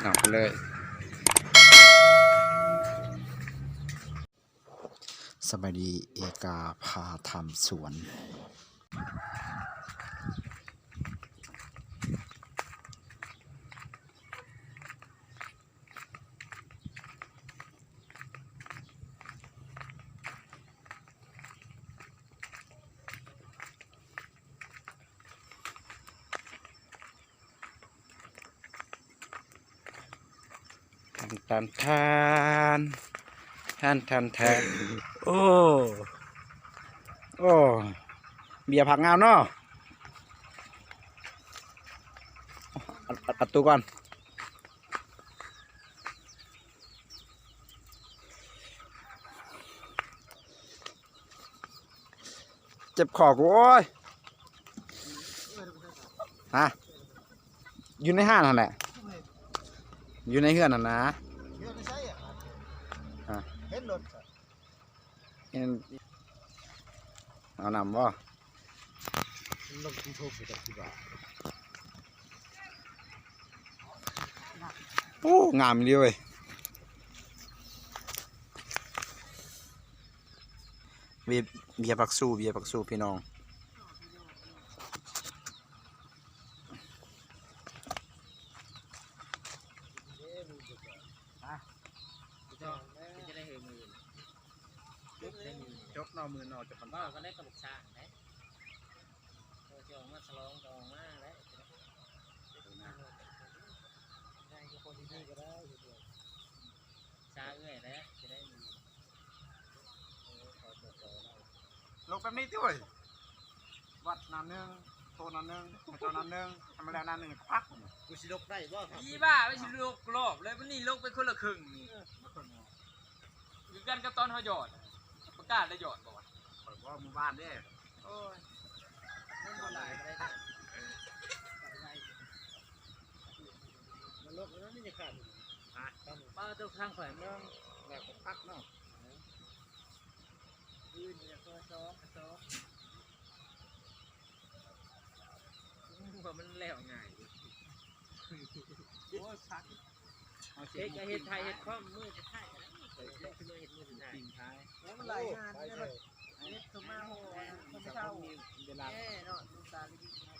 ເອົາໄປເລີຍ. ສະບາຍດີ ເອກາພາທຳສວນ. ແທນ ແທນ ແທນ ແທນ ແທນ ໂອ້ ໂອ້ ເບຍຜັກງາມເນາະ. ເອົາ ເອົາ ເອົາຕູ້ກ່ອນ. ເຈັບຄໍກູ ໂອ້ຍ ຮະ ຢູ່ໃນຮ້ານຫັ້ນແຫຼະ ຢູ່ໃນເຮືອນຫັ້ນນະ. ເຮືອນໃສອະ? ຮະ ເຫັນລົດ ເຫັນ ເອົານ້ຳບໍ່? ລົງຢູທູບໄປຈັກຊິວ່າ. ໂອ້ ງາມອີ່ຫຼີເວີຍ. ເບຍ ເບຍຜັກຊູ ເບຍຜັກຊູພີ່ນ້ອງ. ຮະ ເປັນຈັ່ງໃດເຮີຍມື້ນີ້? ຈົບເນາະ ມື້ນີ້ອອກຈາກພັນສາມ ເວົ້າກັນໄດ້ກັບບັກຊ້າງເດ້. ເອີ ຊິອອກມາສະຫຼອງກໍອອກມາແຫຼະ ໄດ້ກັບຄົນດີໆກໍໄດ້ ຊາເອື້ອຍແຫຼະ ຈະໄດ້ມີ ເອີ ຂໍຕົວໆ ແລ້ວ ລົກແບບນີ້ຕິເວີຍ. ວັດໜ້າໜຶ່ງ ໂທໜ້າໜຶ່ງ ເຈົ້າໜ້າໜຶ່ງ ໃຫ້ມັນແລ້ວໜ້າໜຶ່ງ ແລ້ວກໍພັກ. ກູຊິລົກໄດ້ບໍ່? ອີບ້າ ໄປຊິລົກລອບເລີຍ ມັນນີ້ລົກໄປຄົນລະເຄິ່ງນີ້. ເອີ ຄືກັນກັບຕອນເຮົາຢອດ ປະກາດໄດ້ຢອດບໍ່ວະ? ຂ້ອຍບໍ່ ມື້ວານເດ້. ໂອ້ຍ ມັນບໍ່ຫຼາຍກໍໄດ້ ມັນລົກແລ້ວນີ້ຈະຂາດ. ຮະ ປ້າຕົວຂ້າງຂ້ອຍເມືອງ ແລ້ວກໍພັກເນາະ. ອື່ນແລ້ວກໍສອງ ສອງ ວ່າມັນແລ້ວງ່າຍຢູ່. ໂອ້ຍ ພັກ ເຮັດ ເຮັດໄທເຮັດຄອມ ມື້ສຸດທ້າຍ ເຮັດມື້ສຸດທ້າຍ ແລ້ວມັນຫຼາຍງານເດ້. ເຮັດໂຕມາໂຫ ເວລາເນາະ ຕາໄດ້ຍິນເນາະ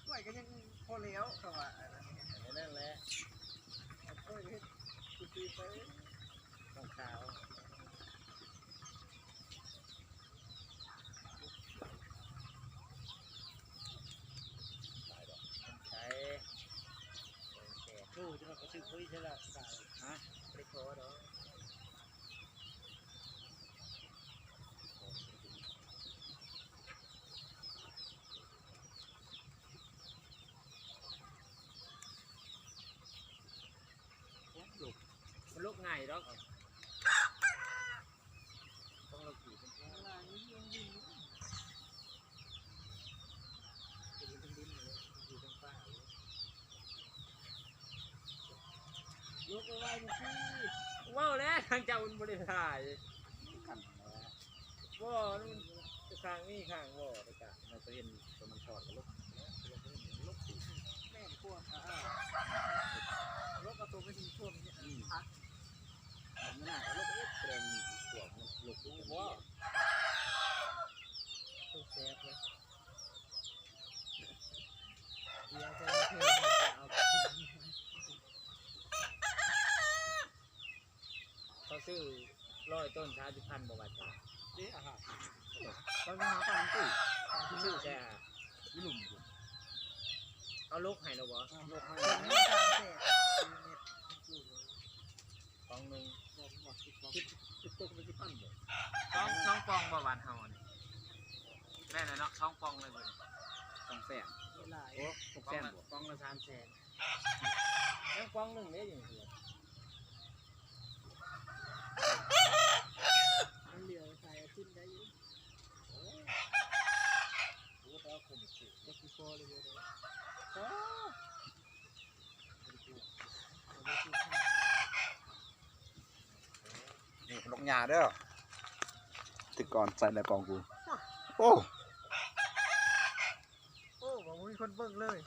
ຂ້ອຍກໍຍັງພໍແລ້ວ ເຂົາວ່າອັນນັ້ນແຫຼະ ຂ້ອຍເຮັດຄືໆ ໄປຂອງຂາວ. ໂອ້ ຈະມາຊື້ເຄີຍໃສ່ລະກາຍ ຮະ ບໍ່ໄດ້ຂໍດອກ. ໂອ້ ລົກ ມັນລົກງ່າຍດອກ. ຕ້ອງລະກີເປັນແທ້ ເປັນເທິງດິນເລີຍ ຢູ່ເທິງຟ້າເລີຍ. ລົກໄວໆ ນີ້ ເວົ້າແລ້ວ ທາງເຈົ້າມັນບໍ່ໄດ້ຖ່າຍ ບໍ່ ມັນຂ້າງນີ້ຂ້າງບໍ່ ແລ້ວກະ ມັນກໍເຫັນ ຕົວມັນຖອດກໍລົກ ລົກ ລົກ ແມ່ນພວກ ເອີ ລົກເອົາຕົວໄປຖິ້ມ ອືມ ພັກ ມັນໜ້າກໍລົກເອງ ແປງນີ້ ພວກມັນລົກ ບໍ່ ໂຕແຊບເລີຍ ດຽວເພິ່ນເທິງເອົາໄປ ເຂົາຊື້ຮ້ອຍຕົ້ນ ສາມສິບພັນ ບໍ່ວ່າ ເດ້ ອາຫານ ເຂົາຫາພັນ ຊື້ແຕ່ຢູ່ລຸ່ມ ເຂົາລົກໃຫ້ແລ້ວບໍ່? ລົກໃຫ້ ສາມແສນ ກອງໜຶ່ງ ສິບ ສິບຕົກເປັນສິບພັນບໍ່? ສອງ ສອງປ່ອງບໍ່ ບ້ານເຮົານີ້ ແມ່ນແລ້ວເນາະ ສອງປ່ອງເລີຍເບິ່ງ ສອງແສນ ຫຼາຍ ໂອ້ ສອງແສນບໍ່? ກອງລະ ກອງລະສາມແສນ ຍັງປ່ອງໜຶ່ງເດ້ຢູ່ນີ້ ມັນເຫຼືອຂາຍເອົາທຶນໄດ້ຢູ່ ໂອ້ ໂອ້ ແຕ່ວ່າຄົນຊື້ ຈັກຊິພໍຫຼືບໍ່ ພໍ ນີ້ ລົກຫຍ້າເດີ້ ຖືກກ່ອນໃສ່ໃນກອງກູ ໂອ້ ໂອ້ ບໍ່ມີຄົນເບິ່ງເລີຍ.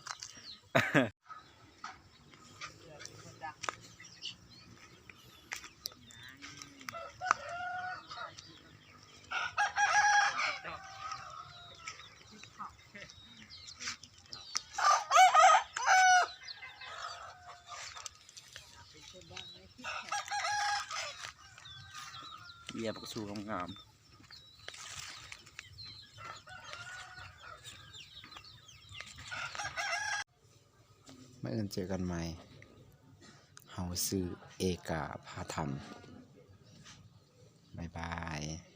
ເຫຍື່ອບັກຊູງາມໆ. ມື້ອື່ນເຈີກັນໃໝ່. ເຮົາຊື່ເອກາພາທຳ. ບາຍບາຍ.